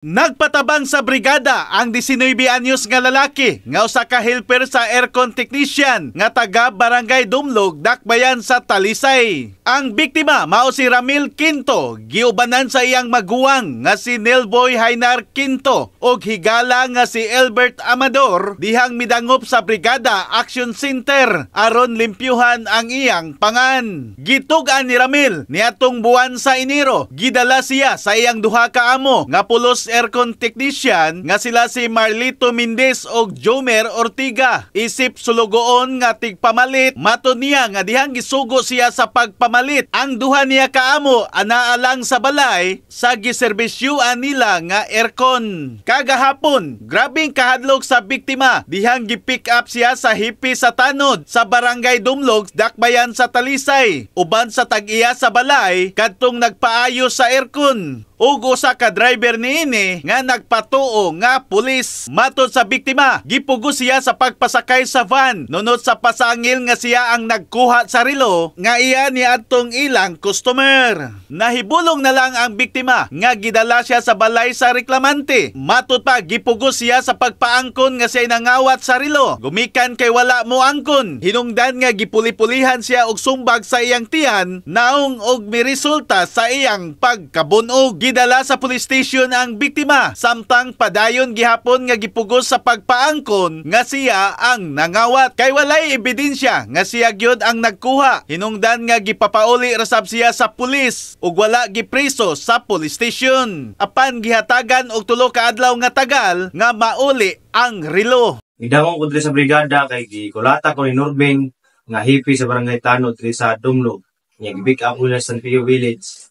Nagpatabang sa brigada ang 19 anyos nga lalaki nga usa ka helper sa aircon technician nga taga Barangay Dumlog, Dakbayan sa Talisay. Ang biktima mao si Ramil Quinto, giubanan sa iyang maguwang nga si Nelboy Hainar Quinto ug higala nga si Albert Amador dihang midangop sa Brigada Action Center aron limpyuhan ang iyang pangan. Gitug-an ni Ramil niadtong buwan sa Enero, gidala siya sa iyang duha ka amo nga pulos aircon technician nga sila si Marlito Mendez ug Jomer Ortiga. Isip sulugoon nga tigpamalit, matud niya nga dihang gisugo siya sa pagpamalit, ang duha niya kaamo anaa lang sa balay sa giserbisyuan nila nga aircon. Kagahapon, grabing kahadlok sa biktima dihang gi-pick up siya sa hepe sa tanod sa Barangay Dumlog, Dakbayan sa Talisay, uban sa tag-iya sa balay kadtong nagpaayos sa aircon ug usa ka driver niini nga nagpatuo nga pulis. Matod sa biktima, gipugos siya sa pagpasakay sa van nunot sa pasangil nga siya ang nagkuha sa relo nga iya niadtong ilang customer. Nahibulong na lang ang biktima nga gidala siya sa balay sa reklamante. Matod pa, gipugos siya sa pagpaangkon nga siya nangawat sa relo. Gumikan kay wala mo angkon. Hinungdan nga gipuli-pulihan siya og sumbag sa iyang tiyan, naong og miresulta sa iyang pagkabunog. Gidala sa police station ang biktima samtang padayon gihapon nga gipugos sa pagpaangkon nga siya ang nangawat kay walay ebidensya nga siya gyud ang nagkuha. Hinungdan nga gipapauli ra sab siya sa pulis ug wala gipriso sa police station. Apan gihatagan og 3 ka adlaw nga tagal nga mauli ang relo. Gidawong ko diri sa brigada kay gikulata ko ni Norbin nga hepe sa Barangay Tanod diri sa Dumlog. Nya gi-pick up ko nila sa San Pio Village.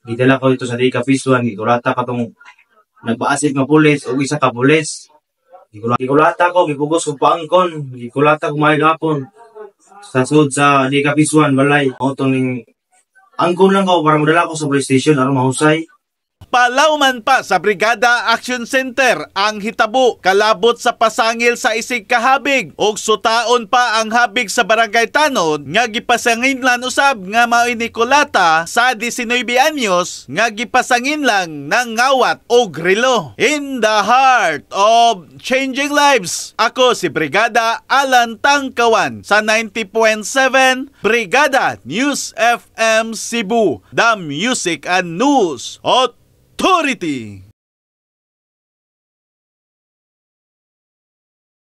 Gidala ko dito sa Dika Piswan, gikulata katong nagpaasip nga pulis o isa ka pulis. Gikulata ko, gipugos ko paangkon, gikulata ko maayong hapon. Sa sud sa Dika Piswan, balay. Mao to ning angkon lang ko para modala ko sa police station aron mahusay. Palawman pa sa Brigada Action Center ang hitabo kalabot sa pasangil sa isig kahabig ug sutaon pa ang habig sa Barangay Tanod nga gipasanginlan usab nga mao'y Nicolata sa 19 anyos nga gipasanginlang nangawat og relo. In the heart of changing lives, ako si Brigada Alan Tangkawan sa 90.7 Brigada News FM Cebu, the Music and News Authority.